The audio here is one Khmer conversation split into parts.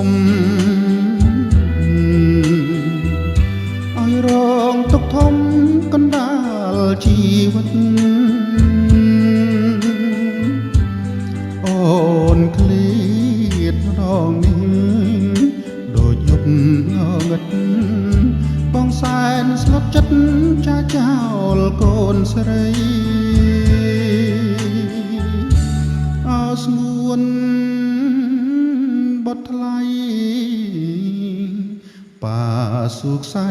ំឲ្យរងទុក្ខធំកណ្ដាលជីវិតអូនឃ្លាតម្ដងនេះដូចយប់ងងឹតបងសែនស្លុតចិត្តចាចោលកូនស្រីអោស្ងួនបត់ថ្លៃបាសុខសៃ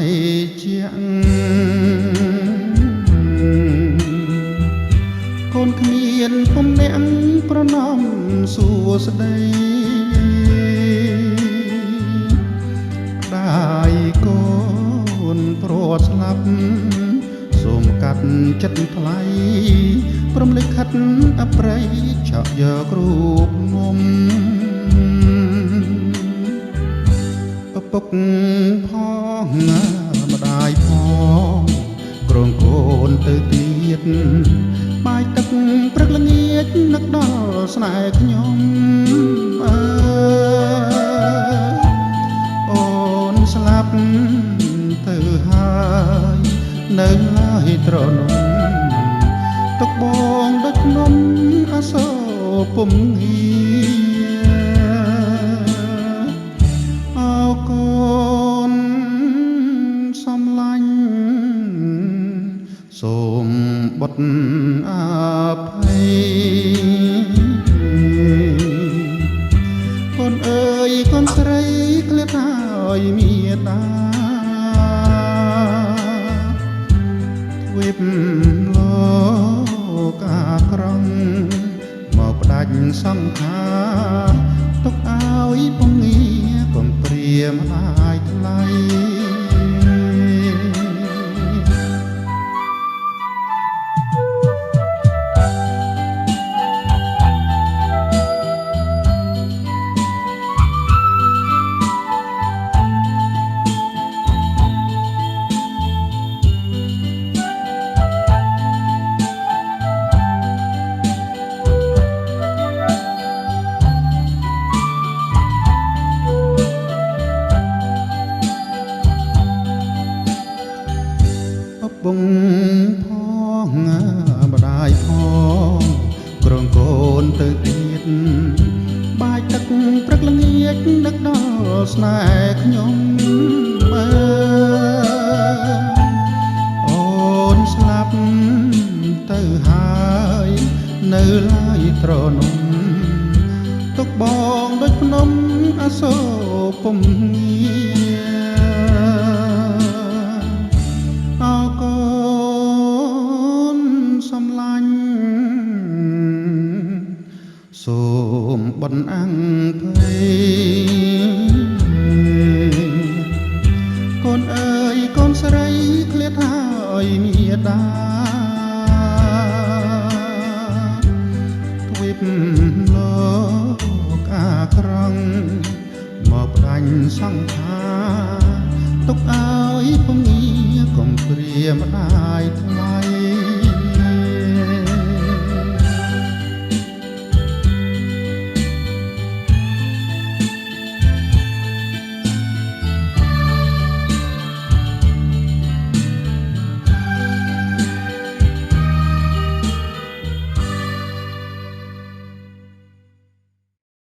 ជាងកូនគ្មានពុំអ្នកប្រណំសួស្ដីដាយកូនព្រាត់ស្លាប់សូមកាត់ចិត្តថ្លៃព្រមលិខិតអប្រ័យឆក់យករូបមុំឪពុកផងម្ដាយផងក្រងកូនទៅទៀតបាយទឹកព្រឹកល្ងាចនឹកដល់ស្នេហ៍ខ្ញុំអើអូនស្លាប់ទៅហើយនៅឡើយត្រនំទុកបងដូចភ្នំអសូរពុំងារអោកូនសំឡាញ់សូមបុតអភ័យកូនអើយកូនស្រីក្លៀតហើយមេតាទ្វីបលោកអាក្រង់មកផ្ដាច់សង្ខារទុកឲ្យពងាកំព្រាម្ដាយថ្លៃ ឪពុងផងម្ដាយផងក្រងកូនទៅទៀតបាយទឹកព្រឹកល្ងាចនឹកដល់ស្នេហ៍ខ្ញុំអើអូនស្លាប់ទៅហើយនៅឡើយត្រនំទុកបងដូចភ្នំអសូរពុំងារ អោកូនសំឡាញ់សូមបនអង្គភ័យកូនអើយកូនស្រីឃ្លាតហើយមេដាទ្វីបលោកអាក្រង់មកផ្ដាញ់សង្ខារទុកឲ្យពងាកំព្រាម្ដាយថ្លៃ